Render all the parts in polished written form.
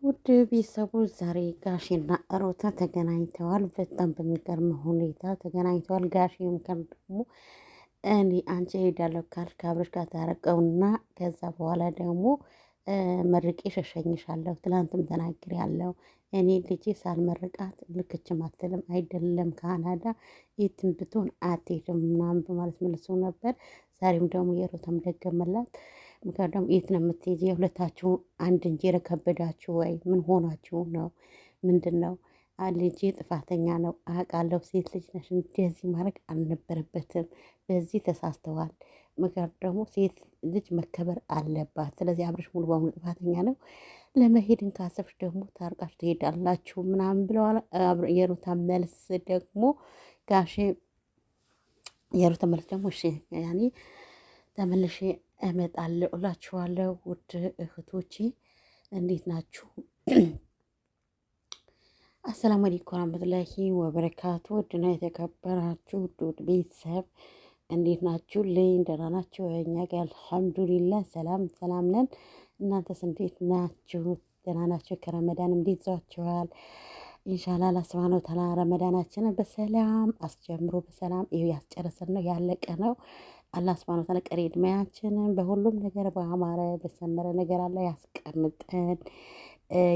ውድ ቤተሰቦች ዛሬ ጋሼና ሮታ ተገናኝተዋል። በጣም በሚገርም ሁኔታ ተገናኝተዋል። ጋሼም ደግሞ እኔ አንቺ እሄዳለሁ ካልክ አብረሽ ጋር ታረቀውና ከዛ በኋላ ደግሞ መርቄ ሸሸኝሻለሁ። ትላንትም ተናግሬያለሁ። እኔ ልጄ ሳልመርቃት ልክችም አትልም አይደለም ካናዳ የትም ብትሆን አትሄድም ምናምን በማለት መልሶ ነበር። ዛሬም ደግሞ የሮታም ደገመላት። ምክንያቱም የት ነው የምትሄጂ? የሁለታችሁ አንድ እንጀራ ከበዳችሁ ወይ? ምን ሆናችሁ ነው? ምንድን ነው? ልጄ ጥፋተኛ ነው አውቃለሁ። ሴት ልጅ ነሽ፣ እንደዚህ ማድረግ አልነበረበትም። በዚህ ተሳስተዋል። ምክንያቱም ደግሞ ሴት ልጅ መከበር አለባት። ስለዚህ አብረሽ ሙሉ በሙሉ ጥፋተኛ ነው። ለመሄድን ካሰብሽ ደግሞ ታርቃችሁ ትሄዳላችሁ ምናምን ብለዋል። የሩታ መልስ ደግሞ ጋሼ የሩታ መልስ ደግሞ እሺ ያኔ ተመልሼ እመጣለሁ እላችኋለሁ። ውድ እህቶቼ እንዴት ናችሁ? አሰላሙ አለይኩም ወራህመቱላሂ ወበረካቱ። ውድና የተከበራችሁ ውድ ቤተሰብ እንዴት ናችሁ? ልኝ ደህና ናችሁ? እኛ ጋር አልሐምዱሊላህ ሰላም ሰላም ነን። እናንተስ እንዴት ናችሁ? ደህና ናችሁ? ከረመዳን እንዴት ይዟችኋል? ኢንሻአላህ አላህ ሱብሃነሁ ወተዓላ ረመዳናችንን በሰላም አስጀምሮ በሰላም ይኸው ያስጨረሰን ነው፣ ያለቀ ነው። አላህ ሱብሃነሁ ወተዓላ ቀሪ ዕድሜያችንን በሁሉም ነገር በአማረ በሰመረ ነገር አላህ ያስቀምጠን።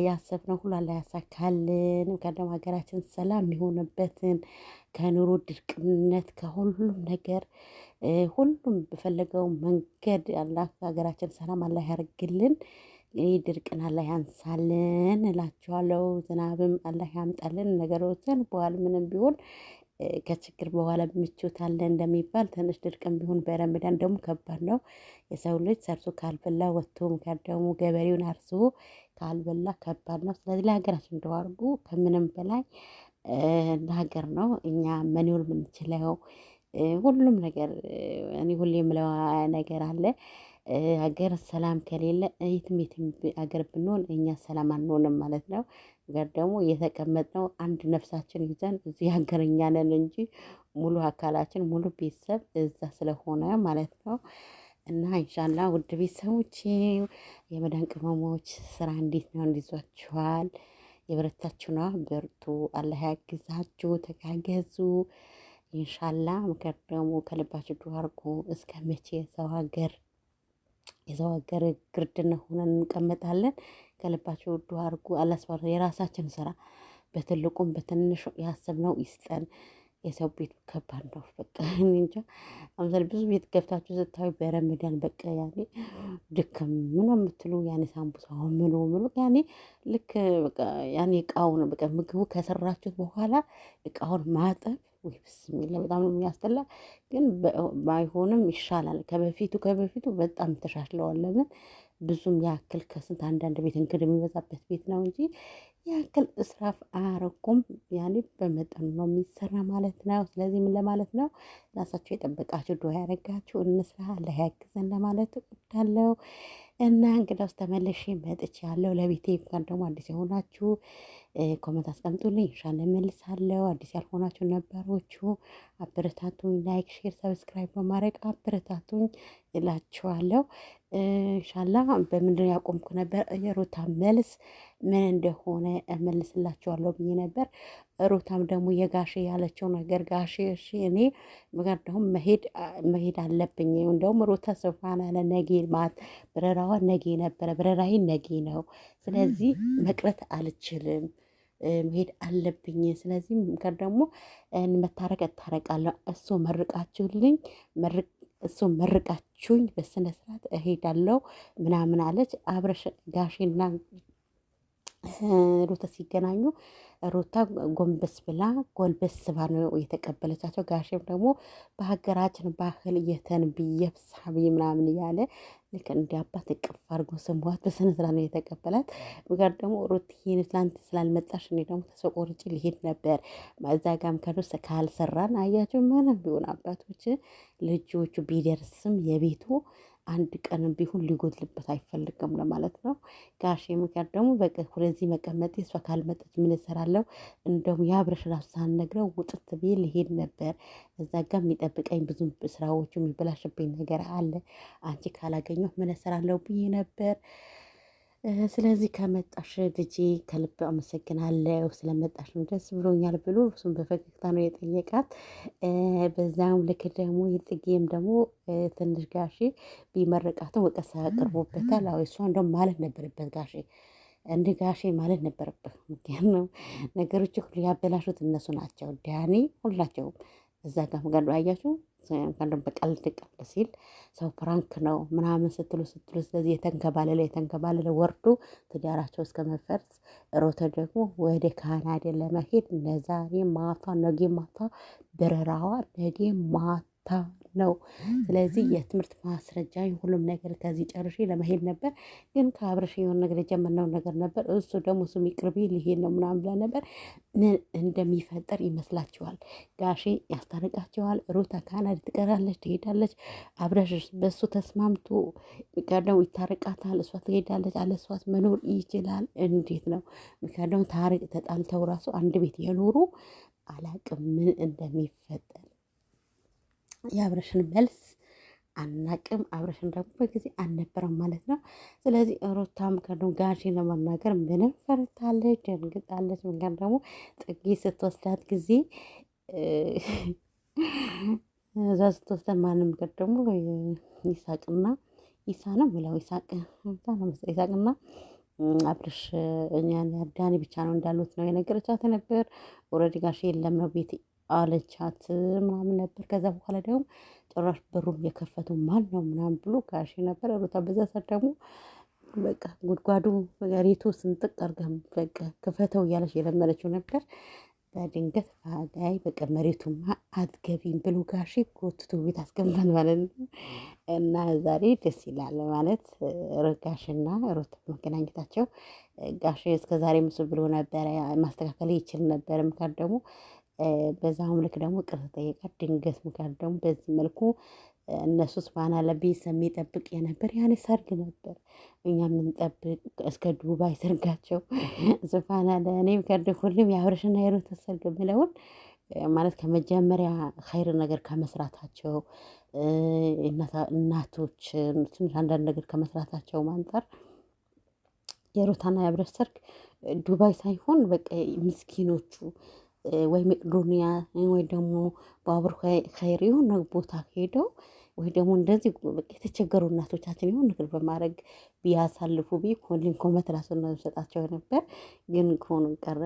ያሰብነው ሁሉ አላህ ያሳካልን። ከደሞ ሀገራችን ሰላም የሚሆንበትን ከኑሮ ድርቅነት ከሁሉም ነገር ሁሉም በፈለገው መንገድ አላህ ሀገራችን ሰላም አላህ ያርግልን። ይህ ድርቅን አላህ ያንሳልን እላችኋለሁ። ዝናብም አላህ ያምጣልን። ነገሮችን በኋላ ምንም ቢሆን ከችግር በኋላ ምቾት አለ እንደሚባል ትንሽ ድርቅም ቢሆን በረመዳን ደግሞ ከባድ ነው። የሰው ልጅ ሰርቶ ካልበላ ወጥቶ ደግሞ ገበሬውን አርሶ ካልበላ ከባድ ነው። ስለዚህ ለሀገራችን እንደው አድርጎ ከምንም በላይ ለሀገር ነው እኛ መኖር የምንችለው ሁሉም ነገር። እኔ ሁሌ የምለው ነገር አለ። ሀገር ሰላም ከሌለ የትም የትም ሀገር ብንሆን እኛ ሰላም አንሆንም ማለት ነው። ነገር ደግሞ የተቀመጥነው አንድ ነፍሳችን ይዘን እዚህ ሀገር እኛ ነን እንጂ ሙሉ አካላችን ሙሉ ቤተሰብ እዛ ስለሆነ ማለት ነው። እና ኢንሻአላህ ውድ ቤተሰቦቼ የመዳን ቅመሞች ስራ እንዴት ነው? እንዲዟችኋል? የበረታችሁ ነው። በርቱ። አላህ ያግዛችሁ። ተጋገዙ። ኢንሻአላህ ምክር ደግሞ ከልባችሁ ዱአ አድርጉ። እስከ መቼ ሰው ሀገር የሰው ሀገር ግርድና ሆነን እንቀመጣለን? ከልባችሁ ዱአ አድርጉ። አላህ ሱብሃነሁ የራሳችን ስራ በትልቁም በትንሹ ያሰብነው ይስጠን። የሰው ቤት ከባድ ነው። በቃ እኔ እንጃ። አምሳሌ ብዙ ቤት ገብታችሁ ስታዩ በረመዳን በቃ ያኔ ድክም ምኖ የምትሉ ያኔ ሳምቡሳ ምኖ ምኖ ያኔ ልክ በቃ ያኔ እቃውን በቃ ምግቡ ከሰራችሁት በኋላ እቃውን ማጠብ ወይ ብስሚላ በጣም ነው የሚያስጠላ። ግን ባይሆንም ይሻላል ከበፊቱ ከበፊቱ በጣም ተሻሽለዋል። ለምን ብዙም ያክል ከስንት አንዳንድ ቤት እንግዲህ የሚበዛበት ቤት ነው እንጂ ያክል እስራፍ አያረጉም። ያኔ በመጠኑ ነው የሚሰራ ማለት ነው። ስለዚህ ምን ለማለት ነው ራሳችሁ የጠበቃችሁ ዱዓ ያደረጋችሁ እንስራ፣ አላህ ያግዘን ለማለት እወዳለሁ። እና እንግዳውስ ተመልሼ መጥቻለሁ። ለቤቴ እንኳን ደግሞ አዲስ የሆናችሁ comment አስቀምጡልኝ፣ ኢንሻአላህ እመልሳለሁ። አዲስ ያልሆናችሁ ነባሮቹ አበረታቱኝ፣ like፣ share፣ subscribe በማድረግ አበረታቱኝ እላችኋለሁ። ኢንሻአላህ በምንድን ያቆምኩ ነበር? የሩታ መልስ ምን እንደሆነ እመልስላችኋለሁ ብዬ ነበር። ሩታም ደግሞ የጋሼ ያለችው ነገር ጋሼ እሺ እኔ ምክንያቱም መሄድ አለብኝ። እንደውም ሩታ ስብሃን አለ ነጌ ማለት በረራዋ ነጌ ነበረ፣ በረራዬ ነጌ ነው። ስለዚህ መቅረት አልችልም መሄድ አለብኝ። ስለዚህ ምክር ደግሞ መታረቅ እታረቃለሁ። እሱ መርቃችሁልኝ እሱ መርቃችሁኝ በስነ ስርዓት እሄዳለሁ ምናምን አለች። አብረሽ ጋሼና ሩታ ሲገናኙ ሩታ ጎንበስ ብላ ጎንበስ ባ ነው የተቀበለቻቸው። ጋሼም ደግሞ በሀገራችን ባህል የተንቢ የብሳቢ ምናምን እያለ ልክ እንደ አባት እቅፍ አድርጎ ስሟት በስነ ስርዓት ነው የተቀበላት። ምክንያቱም ደግሞ ሩትዬን ትላንት ስላልመጣሽ እኔ ደግሞ ተስፋ ቆርጬ ሊሄድ ነበር። እዛ ጋም ከዶስ ካልሰራን አያቸው ምንም ቢሆን አባቶች ልጆቹ ቢደርስም የቤቱ አንድ ቀን ቢሆን ሊጎድልበት አይፈልግም ለማለት ነው። ጋሼ ምክንያት ደግሞ በቃ ወደዚህ መቀመጥ እሷ ካልመጣች ምን እሰራለሁ? እንደውም የአብረሽ ራሱ ሳልነግረው ውጥት ብዬ ልሄድ ነበር። እዛ ጋር የሚጠብቀኝ ብዙ ስራዎቹ የሚበላሽብኝ ነገር አለ። አንቺ ካላገኘሁ ምን እሰራለሁ ብዬ ነበር። ስለዚህ ከመጣሽ ልጄ ከልብ አመሰግናለሁ፣ ስለመጣሽ ነው ደስ ብሎኛል ብሎ እሱም በፈገግታ ነው የጠየቃት። በዛም ልክ ደግሞ የጽጌም ደግሞ ትንሽ ጋሼ ቢመርቃትም ወቀሳ አቅርቦበታል። አዎ እሷ እንደውም ማለት ነበረበት ጋሼ፣ እንደ ጋሼ ማለት ነበረበት። ምክንያቱም ነገሮች ሁሉ ያበላሹት እነሱ ናቸው። ዳኒ ሁላቸውም እዛ ጋር ጋር አያችሁ፣ እንኳን በቀልድ ቀልድ ሲል ሰው prank ነው ምናምን ስትሉ ስትሉ፣ ስለዚህ የተንከባለለ የተንከባለለ ወርዶ ትዳራቸው እስከ መፈርስ፣ ሮተ ደግሞ ወደ ካናዳ ለመሄድ ለዛሬ ማታ ነገ ማታ በረራዋ ነገ ማታ ነው። ስለዚህ የትምህርት ማስረጃ ሁሉም ነገር ከዚህ ጨርሼ ለመሄድ ነበር፣ ግን ከአብረሽ የሆነ ነገር የጀመርነው ነገር ነበር። እሱ ደግሞ እሱም ይቅርቢ ሊሄድ ነው ምናምን ብላ ነበር። ምን እንደሚፈጠር ይመስላችኋል? ጋሼ ያስታርቃቸዋል? ሩታ ካናዳ ትቀራለች፣ ትሄዳለች። አብረሽ በእሱ ተስማምቶ ምክንያቱም ይታረቃታል፣ እሷ ትሄዳለች። አለሷት መኖር ይችላል? እንዴት ነው? ምክንያቱም ታርቅ ተጣልተው ራሱ አንድ ቤት የኖሩ አላቅም ምን እንደሚፈጠር፣ የአብረሽን መልስ አናቅም። አብረሽን ደግሞ በጊዜ አልነበረም ማለት ነው። ስለዚህ ሩታም ከዱ ጋሼ ለመናገር ምንም ፈርታለች፣ ደንግጣለች። ምክንያቱም ደግሞ ጥጌ ስትወስዳት ጊዜ እዛ ስትወስዳት ማንም ደግሞ ይሳቅና ይሳ ነው የሚለው ይሳቅ ነው ይሳቅና አብርሽ ዳኒ ብቻ ነው እንዳሉት ነው የነገረቻት ነበር። Already ጋሼ የለም ነው ቤት አለቻት ምናምን ነበር። ከዛ በኋላ ደግሞ ጭራሽ በሩም የከፈቱ ማን ነው ምናምን ብሎ ጋሼ ነበር። ሩታ በዛ ሰዓት ደግሞ በቃ ጉድጓዱ መሬቱ ስንጥቅ አድርገህ በቃ ክፈተው እያለች የለመነችው ነበር። በድንገት ላይ በቃ መሬቱማ አትገቢም ብሎ ጋሼ ጎትቶ ቤት አስገባን ማለት ነው። እና ዛሬ ደስ ይላል ማለት ጋሽና ሩት መገናኘታቸው። ጋሼ እስከ ዛሬ ምስ ብሎ ነበረ ማስተካከል ይችል ነበር። ምክንያት ደግሞ በዛውም ልክ ደግሞ ይቅርታ ጠየቃት። ድንገት ምክንያት ደግሞ በዚህ መልኩ እነሱ ስባና ለቤተሰብ የሚጠብቅ የነበር ያኔ ሰርግ ነበር። እኛ የምንጠብቅ እስከ ዱባይ ሰርጋቸው ስብሃና ለእኔ ከድ ሁሉም የአብርሽና የሩት ሰርግ የሚለውን ማለት ከመጀመሪያ ኸይር ነገር ከመስራታቸው፣ እናቶች ትንሽ አንዳንድ ነገር ከመስራታቸው አንፃር የሩታና የአብርሽ ሰርግ ዱባይ ሳይሆን በቃ ምስኪኖቹ ወይ መቅዶኒያ ወይ ደግሞ ባቡር ኸይር የሆነ ቦታ ሄደው ወይ ደግሞ እንደዚህ የተቸገሩ እናቶቻችን የሆነ ነገር በማድረግ ቢያሳልፉ ብዬ ኮሊን comment ራሱ ሰጣቸው ነበር። ግን ከሆኑ ቀረ።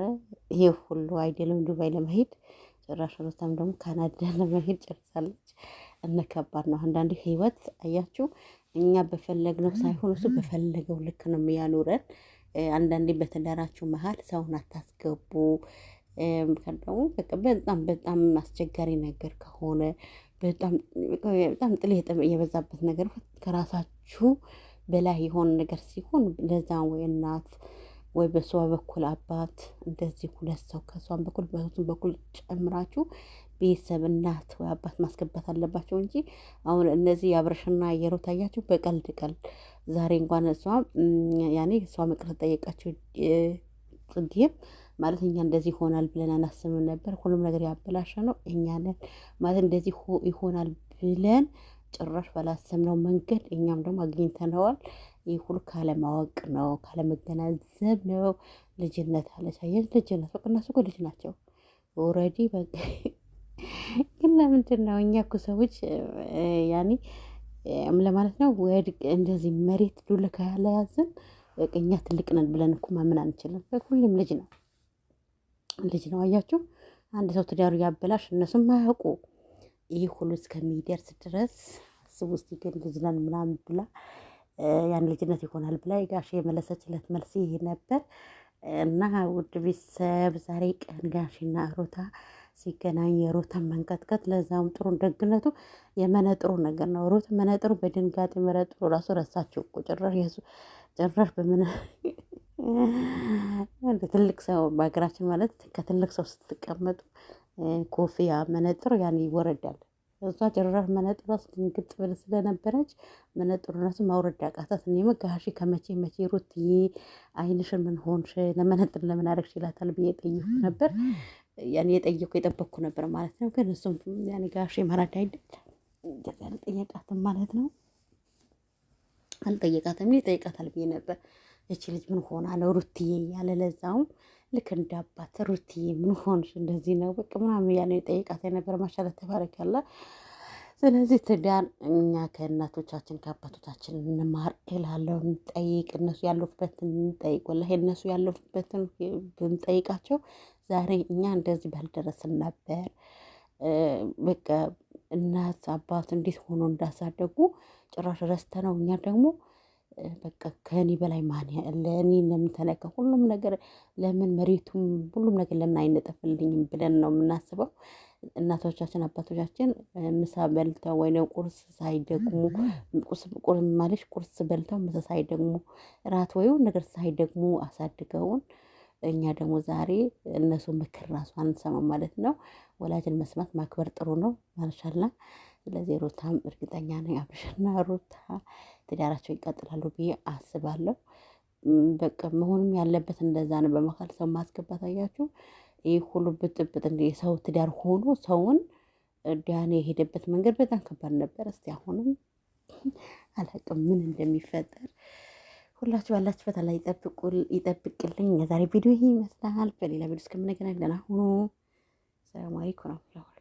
ይሄ ሁሉ አይደለም ዱባይ ለመሄድ ጭራሽ ሩታም ደግሞ ካናዳ ለመሄድ ጨርሳለች። እነ ከባድ ነው አንዳንዴ ህይወት አያችሁ፣ እኛ በፈለግነው ሳይሆን እሱ በፈለገው ልክ ነው የሚያኖረን። አንዳንዴ በትዳራችሁ መሀል ሰውን አታስገቡ። ደግሞ በጣም በጣም አስቸጋሪ ነገር ከሆነ፣ በጣም በጣም ጥል የበዛበት ነገር፣ ከራሳችሁ በላይ የሆነ ነገር ሲሆን ለዛ ወይ እናት ወይ በሷ በኩል አባት እንደዚህ ሁለት ሰው ከሷም በኩል በሱም በኩል ጨምራችሁ ቤተሰብ እናት ወይ አባት ማስገባት አለባቸው እንጂ አሁን እነዚህ የአብርሽና የሩታ አያችሁ በቀልድ ቀልድ ዛሬ እንኳን እሷ ያኔ እሷ ይቅርታ ጠየቃችሁ። ጽጌም ማለት እኛ እንደዚህ ይሆናል ብለን አናስብም ነበር። ሁሉም ነገር ያበላሸ ነው እኛ ነን፣ ማለት እንደዚህ ይሆናል ብለን ጭራሽ ባላሰብነው መንገድ እኛም ደግሞ አግኝተነዋል። ይህ ሁሉ ካለማወቅ ነው፣ ካለመገናዘብ ነው። ልጅነት አለች። አየህ ልጅነት በቃ እነሱ እኮ ልጅ ናቸው already። በቃ ግን ለምንድን ነው እኛ እኮ ሰዎች ያኔ ለማለት ነው ወድቅ እንደዚህ መሬት ዱል ካለያዝን እኛ ትልቅ ነን ብለን እኮ ማመን አንችልም። ሁሌም ልጅ ነው፣ ልጅ ነው። አያችሁ አንድ ሰው ትዳሩ ያበላሽ እነሱም አያውቁ ይህ ሁሉ እስከሚደርስ ድረስ አስቡ እስቲ። ግን ልጅ ነን ምናምን ብላ ያን ልጅነት ይሆናል ብላ ጋሼ የመለሰችለት መልስ ይሄ ነበር። እና ውድ ቤተሰብ ዛሬ ቀን ጋሼና ሩታ ሲገናኝ የሩታ መንቀጥቀጥ ለዛውም ጥሩ ደግነቱ የመነጥሩ ነገር ነው። ሩት መነጥሩ በድንጋጤ መነጥሩ ራሱ ረሳችው እኮ ጭራሽ የሱ ጭራሽ በምን ትልቅ ሰው በሀገራችን ማለት ከትልቅ ሰው ስትቀመጡ ኮፍያ መነጥር ያን ይወረዳል። እሷ ጭራሽ መነጥሯ ድንግጥ ብላ ስለነበረች መነጥሩ ራሱ ማውረድ አቃታት። እኔማ ጋሼ ከመቼ መቼ ሩትዬ አይንሽን ምን ሆንሽ ለመነጥር ለምን አደረግሽ ይላታል ብዬ ጠየኩ ነበር። ያን የጠየኩ የጠበቅኩ ነበር ማለት ነው። ግን እሱም ያን ጋሼ ማራዳ አይደል እንደዚያ አልጠየቃትም ማለት ነው። አልጠየቃትም። እኔ ይጠይቃታል ብዬ ነበር። እቺ ልጅ ምን ሆና ነው ሩትዬ እያለ፣ ለዛውም ልክ እንደ አባት ሩትዬ ምን ሆንሽ እንደዚህ ነው በቃ ምናምን እያለ የጠየቃት የነበረ። ማሻአላህ ተባረከላ። ስለዚህ ትዳር እኛ ከእናቶቻችን ከአባቶቻችን እንማር እላለሁ። እንጠይቅ፣ እነሱ ያለፉበትን እንጠይቅ። ወላሂ እነሱ ያለፉበትን ብንጠይቃቸው ዛሬ እኛ እንደዚህ ባልደረስን ነበር። በቃ እናት አባት እንዴት ሆኖ እንዳሳደጉ ጭራሽ ረስተነው እኛ ደግሞ በቃ ከእኔ በላይ ማን ያለ፣ እኔ ለምን ተነካ፣ ሁሉም ነገር ለምን መሬቱም ሁሉም ነገር ለምን አይነጠፍልኝም ብለን ነው የምናስበው። እናቶቻችን አባቶቻችን ምሳ በልተው ወይ ቁርስ ሳይደግሙ፣ ቁርስ ማለት ቁርስ በልተው ምሳ ሳይደግሙ፣ ራት ወይ ነገር ሳይደግሙ አሳድገውን እኛ ደግሞ ዛሬ እነሱ ምክር ራሱ አንሰማም ማለት ነው። ወላጅን መስማት ማክበር ጥሩ ነው ማሻላ። ስለዚህ ሩታም እርግጠኛ ነኝ አብርሽና ሩታ ትዳራቸው ይቀጥላሉ ብዬ አስባለሁ። በቃ መሆንም ያለበት እንደዛ ነው። በመካከል ሰው ማስገባት አያችሁ፣ ይህ ሁሉ ብጥብጥ እንደ የሰው ትዳር ሆኖ ሰውን ዳኔ የሄደበት መንገድ በጣም ከባድ ነበር። እስቲ አሁንም አላቅም ምን እንደሚፈጠር። ሁላችሁ ባላችሁበት አላህ ይጠብቅልኝ። የዛሬ ቪዲዮ ይሄ ይመስላል። በሌላ ቪዲዮ እስከምንገናኝ ደህና ሁኑ። ሰላም አለይኩም ወራህመቱላሂ።